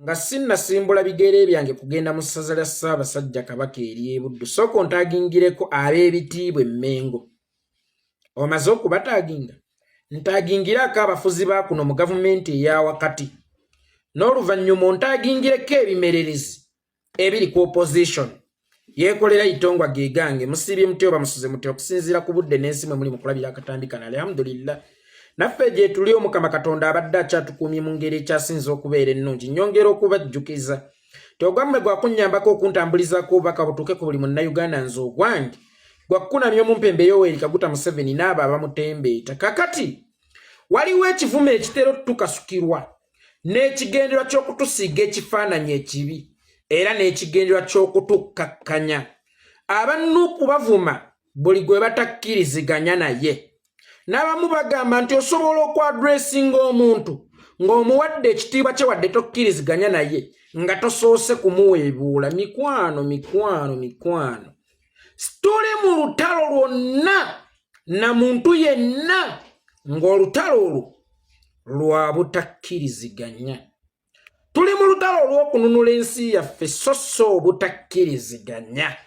Nga sinnasimbula bigere byange kugenda mu ssaza lya Ssaabasajja Kabaka ery'e Buddu, sooka ontaagingireko ab'ebitiibwa e Mmengo. Omaze okubataaginga? Ntaagingiraako abafuzi ba kuno mu gavumenti eya wakati. N'oluvannyuma ontaagingireko ebimererezi ebiri ku opposition. Yeekolera itongwa ge gange. Musiibye mutya oba musuze mutya okusinziira ku budde n'ensi mwe muli mu kulabira akatambi kano? Alhamdulillah, naffe gyetuli, Omukama Katonda abadde akyatukuumye mu ngeri ekyasinze okubeera ennungi. Nyongera okubajjukiza ti ogwammwe gwakunnyambako okuntambulizaako obubaka butuuke ku buli Munnayuganda. Nze ogwange gwakkunamya omumpembe Yoweri Kaguta Museveni n'abo abamutembeeta. Kakati waliwo ekivumo ekitera otutukasukirwa n'ekigendererwa ky'okutusiiga ekifaananyi ekibi era n'ekigendererwa ky'okutukkakkanya. Aba Nup bavuma buli gwe batakkiriziganya naye. N'abamu bagamba nti osobola okwadressinga omuntu ng'omuwadde ekitiibwa kye wadde tokkiriziganya naye nga tosoose kumuweebuula. Mikwano, mikwano, mikwano, tuli mu lutalo lwonna na muntu yenna ng'olutalo olwo lwa butakkiriziganya. Tuli mu lutalo olw'okununula ensi yaffe, so so obutakkiriziganya.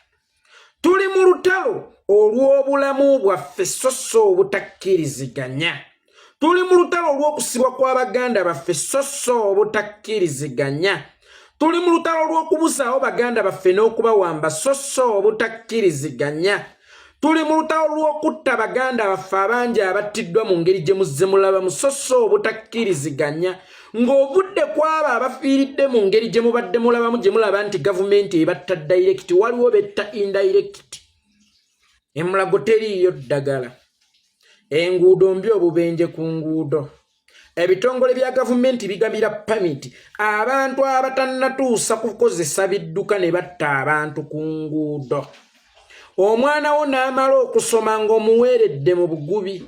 Tuli mu lutalo olw'obulamu bwaffe, so so obutakkiriziganya. Tuli mu lutalo olw'okusibwa kw'abaganda baffe, so so obutakkiriziganya. Tuli mu lutalo lw'okubuzaawo baganda baffe n'okubawamba, so so obutakkiriziganya. Tuli mu lutalo lw'okutta baganda baffe abangi abattiddwa mu ngeri gye muzze mulabamu, so so obutakkiriziganya. Ng'ovudde ku abo abafiiridde mu ngeri gye mubadde mulabamu, gye mulaba nti gavumenti ebatta direct, waliwo betta indirect. Emulago teriiyo ddagala, enguudo mbi, obubenje ku nguudo, ebitongole bya gavumenti bigabira pamiti abantu abatannatuusa kukozesa bidduka ne batta abantu ku nguudo. Omwana wo n'amala okusoma ng'omuweeredde mu bugubi,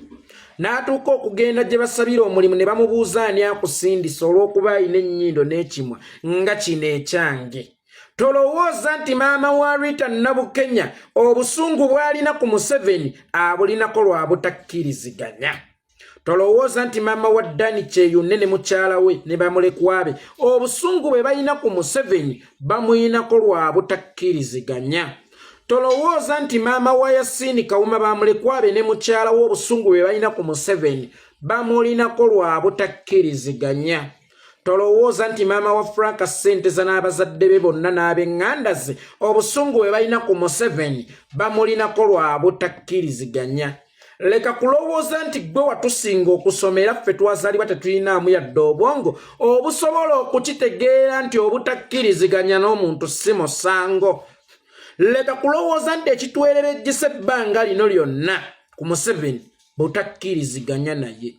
n'atuuka okugenda gye basabira omulimu ne bamubuuza ani akusindisa, olw'okuba alina ennyindo n'ekimwa nga kino ekyange. Tolowooza nti maama wa Rita Nabukenya obusungu bw'alina ku Museveni abulinako lwa butakkiriziganya. Tolowooza nti maama wa Dani Kyeyune ne mukyala we ne bamulekwa be obusungu bwe balina ku Museveni bamuyinako lwa butakkiriziganya. Tolowooza nti maama wa Yasiini Kawuma, bamulekwa be ne mukyala we obusungu bwe balina ku Museveni bamulinako lwa butakkiriziganya. Tolowooza nti maama wa Frank Senteza n'abazadde be bonna n'ab'eŋŋanda ze obusungu bwe balina ku Museveni bamulinako lwa butakkiriziganya. Leka kulowooza nti gwe watusinga okusoma era ffe twazaalibwa tetulinaamu yadde obwongo obusobola okukitegeera nti obutakkiriziganya n'omuntu si musango. Leka kulowooza nti ekitwererejjesa ebbanga lino lyonna ku Museveni butakkiriziganya naye.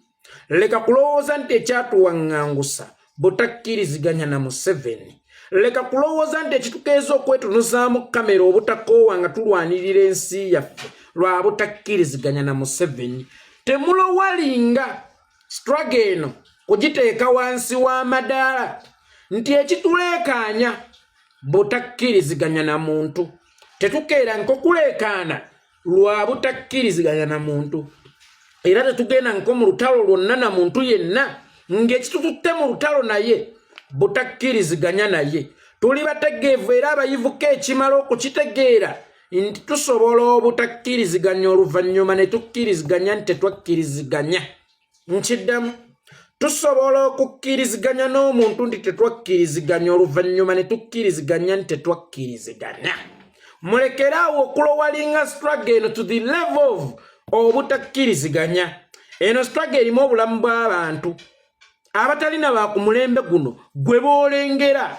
Leka kulowooza nti ekyatuwaŋŋangusa butakkiriziganya na Museveni. Leka kulowooza nti ekitukeeza okwetunuzaamu kamera obutakoowa nga tulwanirira ensi yaffe lwa butakkiriziganya na Museveni. Temulowalinga struggle eno kugiteeka wansi w'amadaala nti ekituleekaanya butakkiriziganya na muntu. Tetukeera nkokuleekaana lwa butakkiriziganya na muntu, era tetugenda nko mu lutalo lwonna na muntu yenna ng'ekitututte mu lutalo naye butakkiriziganya naye. Tuli bategeevu era abayivuko ekimala okukitegeera nti tusobola obutakkiriziganya, oluvannyuma ne tukkiriziganya nti tetwakkiriziganya. Nkiddamu, tusobola okukkiriziganya n'omuntu nti tetwakkiriziganya, oluvannyuma ne tukkiriziganya nti tetwakkiriziganya. Mulekere awo okulowalinga struggle eno to the level of obutakkiriziganya. Eno struggle erimu obulamu bw'abantu abatalina ba ku mulembe guno gwe boolengera.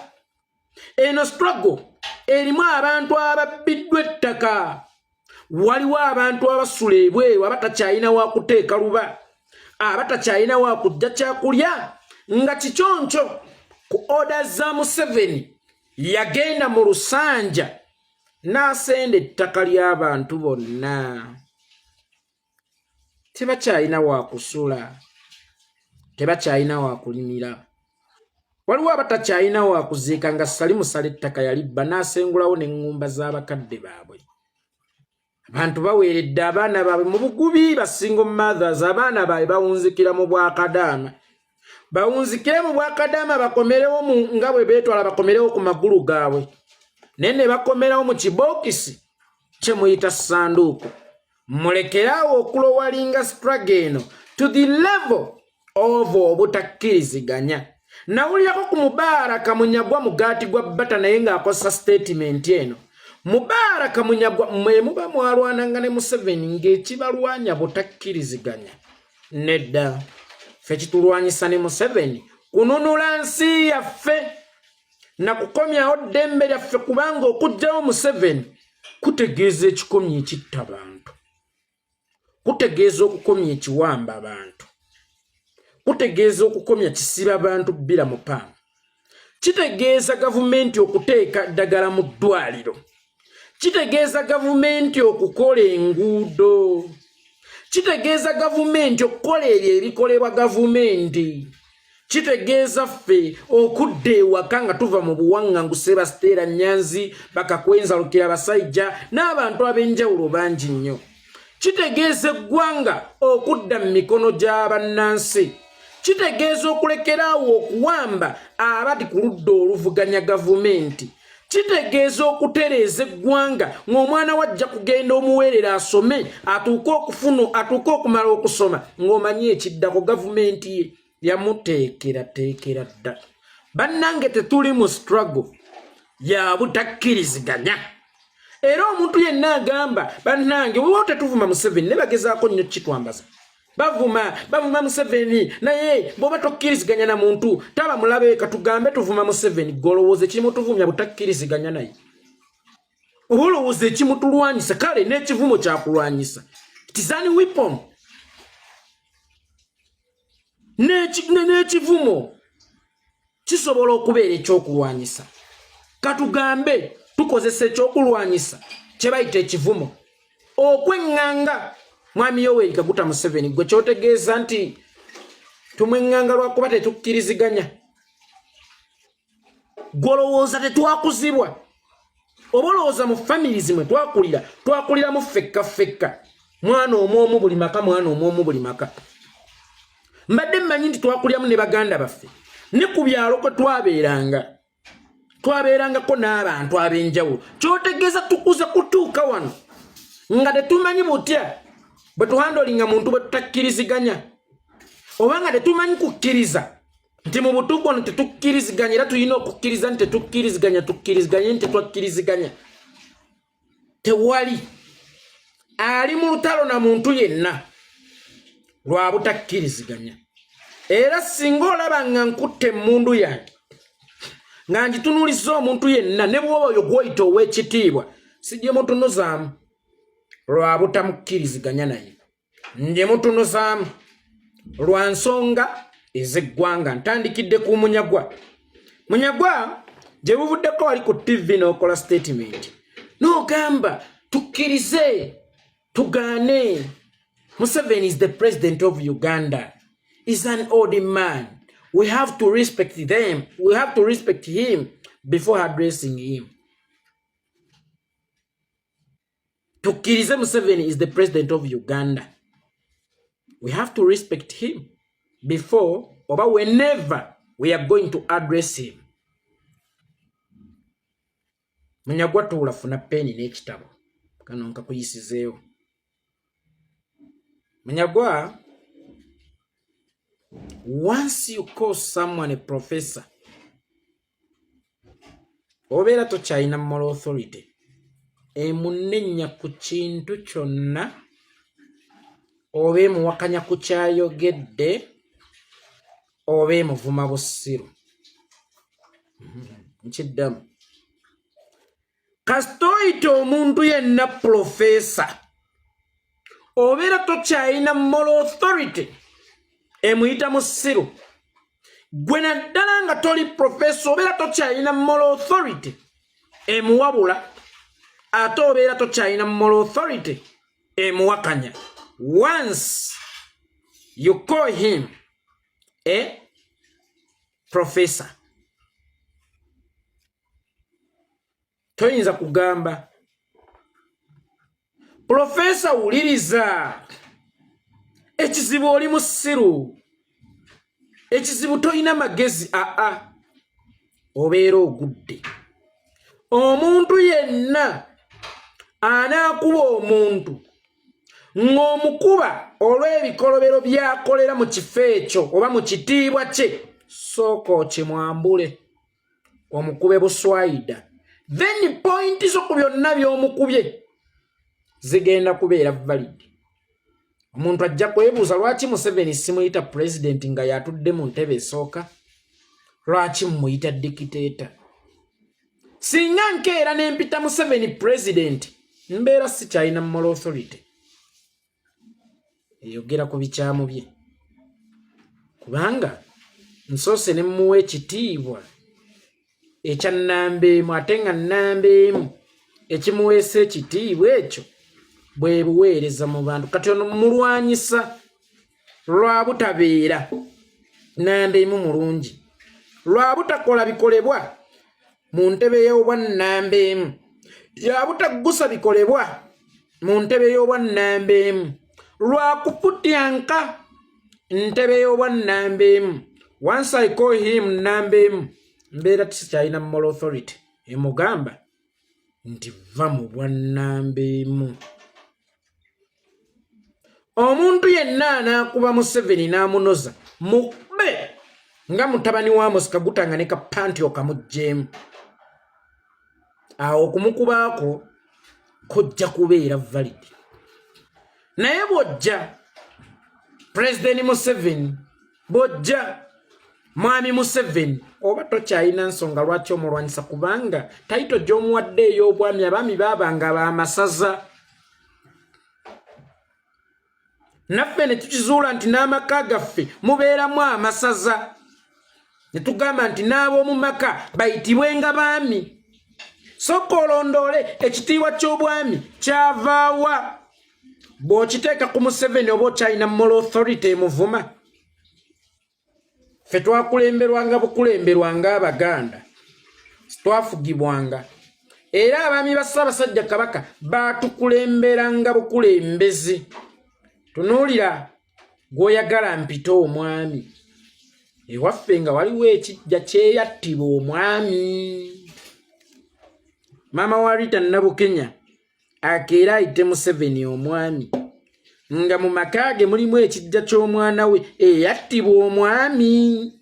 Eno struggle erimu abantu ababbiddwa ettaka. Waliwo abantu abasula ebweru, abatakyalina wakuteeka luba, abatakyalina wakujja kyakulya nga kikyoncho ku order za Museveni. Yagenda mu Lusanja n'asenda ettaka ly'abantu bonna, tebakyalina wakusula, tebakyalina wakulimira. Waliwo abatakyalina wakuziika nga Sali Musala ettaka yalibba n'asengulawo n'eŋŋumba z'abakadde baabwe. Abantu baweeredde abaana baabwe mu bugubi, ba single mothers, abaana baabwe bawunzikira mu bwakadaama. Bawunzikire mu bwakadaama, bakomerewo nga bwe beetwala, bakomerewo ku magulu gaabwe, naye ne bakomerawo mu kibookisi kye muyita ssanduuko. Mulekeraawo okulowalinga struggle eno to the level of obutakkiriziganya. Nawulirako ku Mubaraka Munyagwa, mugaati gwa bata, naye ng'akozesa statement eno. Mubaraka Munyagwa, mwe muba mwalwananga ne Museveni ng'ekibalwanya butakkiriziganya. Nedda, ffe kitulwanyisa ne Museveni kununula nsi yaffe na kukomyawo ddembe lyaffe, kubanga okuggyawo Museveni kutegeeza ekikomya ekitta bantu, kutegeeza okukomya ekiwamba abantu, kutegeeza okukomya kisiba bantu bbira mu paamu, kitegeeza gavumenti okuteeka ddagala mu ddwaliro, kitegeeza gavumenti okukola enguudo, kitegeeza gavumenti okukola ebyo ebikolebwa gavumenti, kitegeeza ffe okudda ewaka nga tuva mu buwaŋŋanguse. Basiteera Nyanzi, Bakakwenzalukira, abasajja n'abantu ab'enjawulo bangi nnyo. Kitegeeza eggwanga okudda mu mikono gy'abannansi. Kitegeeza okulekeraawo okuwamba abali ku ludda oluvuganya gavumenti. Kitegeeza okutereeza eggwanga ng'omwana wajja kugenda omuweerera asome, atuuke okufuna, atuuke okumala okusoma ng'omanyi ekiddako gavumenti ye yamuteekerateekera dda. Bannange, tetuli mu struggle ya butakkiriziganya. Era omuntu yenna agamba, bannange, wewo tetuvuma Museveni, ne bagezaako nnyo kitwambaza, bavuma, bavuma Museveni, naye bw'oba tokkiriziganya na muntu taba mulabe. Katugambe tuvuma Museveni, golowooza ekimutuvumya butakkiriziganya naye, oba olowooza ekimutulwanyisa? Kale n'ekivumo kyakulwanyisa, it is an weapon. N'ekivumo kisobola okubeera ekyokulwanyisa. Katugambe tukozesa ekyokulwanyisa kye bayita ekivumo okweŋŋanga Mwami Yoweri Kaguta Museveni. Gwe kyotegeeza nti tumweŋŋanga lwakuba tetukkiriziganya? Gwolowooza tetwakuzibwa, oba olowooza mu family zimwe twakulira, twakuliramu ffekka ffekka, mwana omu omu buli maka, mwana omu omu buli maka? Mbadde mmanyi nti twakuliramu ne baganda baffe, ne ku byalo kwe twabeeranga, twabeerangako n'abantu ab'enjawulo. Kyotegeeza tukuze kutuuka wano nga tetumanyi butya bwe tuhandolinga muntu bwe tutakkiriziganya, oba nga tetumanyi kukkiriza nti mu butuufu ono tetukkiriziganya, era tulina okukkiriza nti tetukkiriziganya, tukkiriziganye nti tetwakkiriziganya? Tewali ali mu lutalo na muntu yenna lwa butakkiriziganya. Era singa olaba nga nkutte emmundu yange nga ngitunuulizza omuntu yenna, ne bwoba oyo gwoyita ow'ekitiibwa, sigimutunuzaamu lwa butamukkiriziganya naye, ngimutunuzaamu lwa nsonga ez'eggwanga. Ntandikidde ku Munyagwa. Munyagwa, gye buvuddeko wali ku TV n'okola statement n'ogamba tukkirize tugaane, Museveni is the president of Uganda, is an old man, we have to respect them, we have to respect him before addressing him. Tukkirize Museveni is the president of Uganda, we have to respect him before oba whenever we are going to address him. Munyagwa, tuula, funa peeni n'ekitabo kano nkakuyisizeewo. Munyagwa, once you call someone a professor, obeera tokyalina moral authority emunenya ku kintu kyonna oba emuwakanya ku kyayogedde oba emuvuma busiru. Nkiddamu, kasita oyita omuntu yenna professor, obeera tokyalina moral authority emuyita musiru. Gwe naddala nga toli professor, obeera tokyalina moral authority emuwabula, ate obeera tokyalina moral authority emuwakanya once you call him a professor. Toyinza kugamba professor, wuliriza, ekizibu oli musiru. Ekizibu tolina magezi aa obeera ogudde. Omuntu yenna anaakuba omuntu ng'omukuba olw'ebikolobero by'akolera mu kifo ekyo oba mu kitiibwa kye, sooka okimwambule omukube buswayida, then pointi zo ku byonna by'omukubye zigenda kubeera valid. Omuntu ajja kwebuuza lwaki Museveni simuyita pulezidenti nga yatudde mu ntebe esooka, lwaki mumuyita dikiteeta? Singa nkeera ne mpita Museveni pulezidenti, mbeera sikyalina moral authority eyogera ku bikyamu bye, kubanga nsoose ne mmuwa ekitiibwa ekya nnamba emu, ate nga nnamba emu ekimuweesa ekitiibwa ekyo bwe buweereza mu bantu. Kati ono mulwanyisa lwa butabeera nnamba emu mulungi, lwa butakola bikolebwa mu ntebe y'obwa nnamba emu, ya butaggusa bikolebwa mu ntebe y'obwa nnamba emu, lwa kuputyanka ntebe y'obwa nnamba emu. Once I call him nnamba emu, mbeera tikyalina moral authority emugamba nti va mu bwa nnamba emu. Omuntu yenna anaakuba Museveni n'amunoza, mukube nga mutabani wa Amos Kaguta nga ne kapanti okamuggyeemu. Awo okumukubaako kojja kubeera valid. Naye bw'ojja Pulezidenti Museveni, bw'ojja Mwami Museveni, oba tokyalina nsonga lwaki omulwanyisa, kubanga title gy'omuwadde ey'obwami, abaami baabanga b'amasaza. Naffe ne tukizuula nti n'amaka gaffe mubeeramu amasaza, ne tugamba nti n'ab'omu maka bayitibwenga baami. Sooka olondoole ekitiibwa ky'obwami kyavaawa. Bw'okiteeka ku Museveni, oba okyalina moral authority emuvuma? Ffe twakulemberwanga bukulemberwa ng'Abaganda, twafugibwanga, era abaami ba Ssaabasajja Kabaka baatukulemberanga bukulembezi. Tunuulira gw'oyagala mpite omwami. Ewaffe nga waliwo ekijja kyeyattibwa omwami, maama wa Rita Nabukenya akeera ayite Museveni omwami, nga mu maka ge mulimu ekijja ky'omwana we eyattibwa omwami.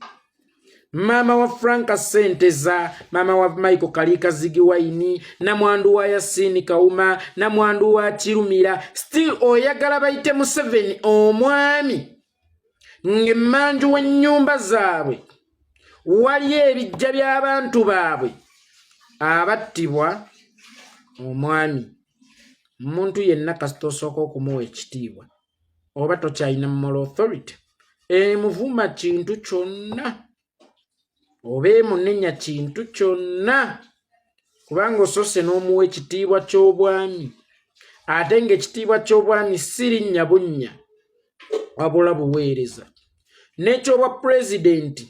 Maama wa Frank Senteza, maama wa Michael Kaliika Zigiwaini, namwandu wa Yasini Kawuma, namwandu wa Kirumira, still oyagala bayite Museveni omwami, ng'emmanju w'ennyumba zaabwe waliyo ebijja by'abantu baabwe abattibwa omwami. Omuntu yenna kasita osooka okumuwa ekitiibwa, oba tokyalina moral authority emuvuma kintu kyonna oba emunenya kintu kyonna, kubanga osoose n'omuwa ekitiibwa ky'obwami, ate ng'ekitiibwa ky'obwami si linnya bunnya wabula buweereza. N'ekyobwa pulezidenti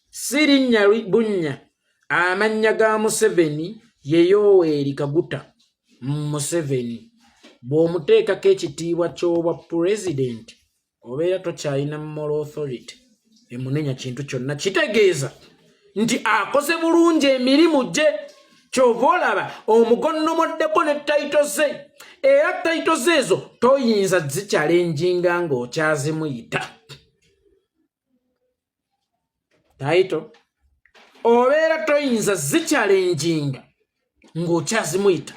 si linnya bunnya. Amannya ga Museveni ye Yoweri Kaguta Museveni. Bw'omuteekako ekitiibwa ky'obwa pulezidenti, obeera tokyalina moral authority emunenya kintu kyonna. Kitegeeza nti akoze bulungi emirimu gye, kyova olaba omugonnomoddeko ne title ze, era title ze ezo toyinza zikyalenjinga ng'okyazimuyita title, obeera toyinza zikyalenjinga ng'okyazimuyita.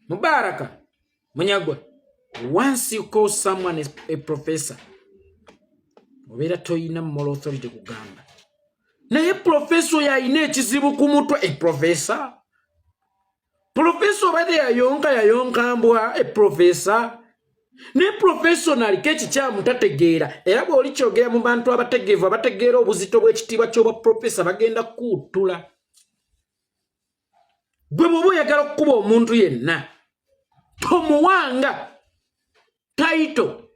Mubaraka Munyagwa, once you call someone a professor, obeera toyina moral authority kugamba naye professor oyo alina ekizibu ku mutwe. E professor, professor obadde yayonka yayonka mbwa. E professor, naye professor naliko ekikyamu, tategeera. Era bw'oli kyogera mu bantu abategeevu abategeera obuzito bw'ekitiibwa ky'obwa professor, bagenda kukuttula. Gwe bw'oba oyagala okukuba omuntu yenna, tomuwanga title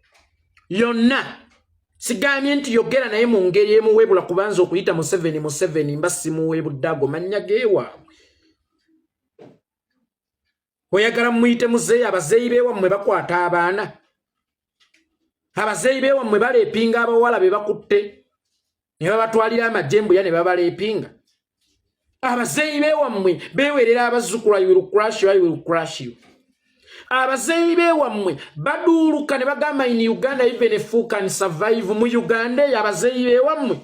yonna. Sigambye nti yogera naye mu ngeri emuweebula, kubanza okuyita Museveni Museveni mba simuweebudde, ago mannya geewaabwe. Oyagala muyite muzeeyi, abazeeyi beewammwe bakwata abaana, abazeeyi beewammwe baleepinga abawala be bakutte. Ne babatwalira amagye mbuya ne babaleepinga. Abazeeyi beewammwe beewerera abazzukulu, "I will crush you, I will crush you." Abazeeyi beewammwe baduuluka ne bagamba, "In Uganda even a fool can survive." Mu Uganda eyo abazeeyi beewammwe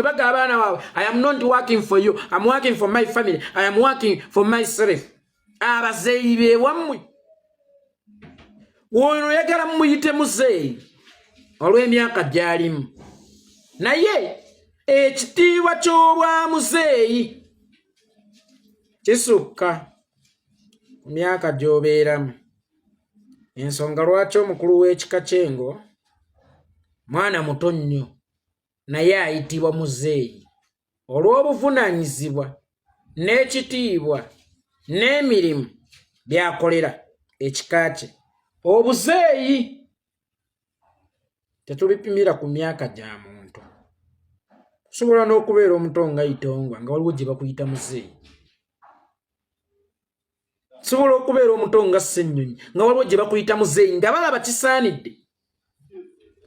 baga abaana baabwe, "I am not working for you, I'm working for my family, I am working for myself." Abazeeyi beewammwe wono oyagala mumuyite muzeeyi olw'emyaka gy'alimu, naye ekitiibwa ky'obwa muzeeyi kisukka ku myaka gy'obeeramu. Ensonga lwaki omukulu w'ekika ky'Engo mwana muto nnyo naye ayitibwa muzeeyi, olw'obuvunaanyizibwa n'ekitiibwa n'emirimu by'akolera ekika kye. Obuzeeyi tetubipimira ku myaka gya muntu. Osobola n'okubeera omuto nga Itongwa nga waliwo gye bakuyita muzeeyi. Sobola okubeera omuto nga Ssennyonyi nga waliwo gye bakuyita muzeeyi, nga balaba kisaanidde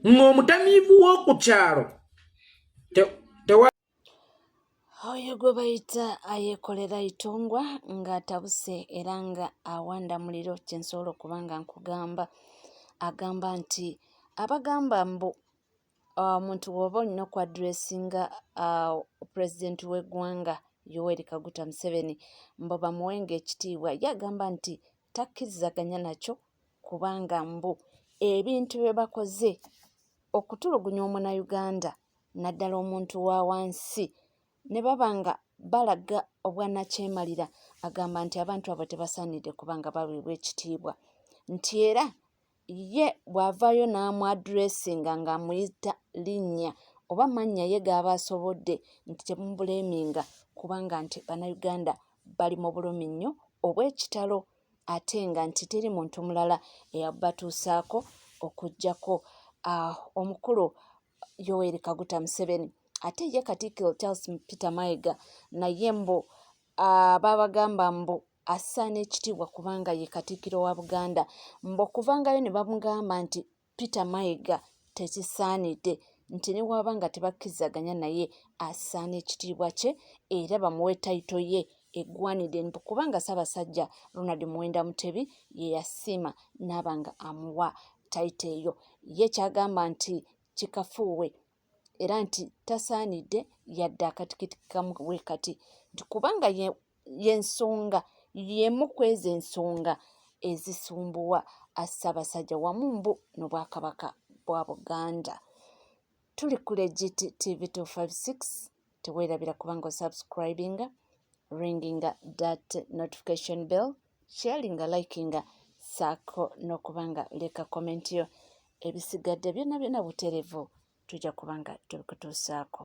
ng'omutamiivu w'oku kyalo tewa. Oyo gwe bayita Ayekolera Itongwa ng'atabuse era nga awanda muliro. Kye nsobola okuba nga nkugamba, agamba nti abagamba mbu omuntu bw'oba olina okuaddressinga pulezidenti w'eggwanga Yoweri Kaguta Museveni mbu bamuwenga ekitiibwa, ye agamba nti takkirizaganya nakyo, kubanga mbu ebintu bye bakoze okutulugunya Omunnayuganda, naddala omuntu wa wansi, ne baba nga balaga obwannakyemalira, agamba nti abantu abo tebasaanidde kuba nga baweebwa ekitiibwa, nti era ye bw'avaayo n'amuaddressinga ng'amuyita linnya oba mannya ye g'aba asobodde, nti temubulemiinga, kubanga nti Bannayuganda bali mu bulumi nnyo obw'ekitalo, ate nga nti teri muntu mulala eyabatuusaako okuggyako omukulu Yoweri Kaguta Museveni. Ate ye Katikkiro Charles Peter Mayiga naye mbu babagamba mbu assaana ekitiibwa kubanga ye Katikkiro wa Buganda, mbu okuvangayo ne bamugamba nti Peter Mayiga tekisaanidde, nti ne bw'aba nga tebakkirizaganya naye assaana ekitiibwa kye era bamuwe title ye eggwanidde, kubanga Ssaabasajja Ronald Muwenda Mutebi ye yasiima n'aba nga amuwa title eyo. Ye ky'agamba nti kikafuuwe era nti tasaanidde yadde akatikiti kamuwe kati, nti kubanga y'ensonga y'emu ku ezo ensonga ezisumbuwa Ssaabasajja wamu mbu n'Obwakabaka bwa Buganda. Tuli ku Legit TV 256. Teweerabira kubanga osubscribinga, ringinga that notification bell, sharinga, likinga, saako n'okubanga leka comment yo. Ebisigadde byonna byonna buterevu tujja kubanga tubikutuusaako.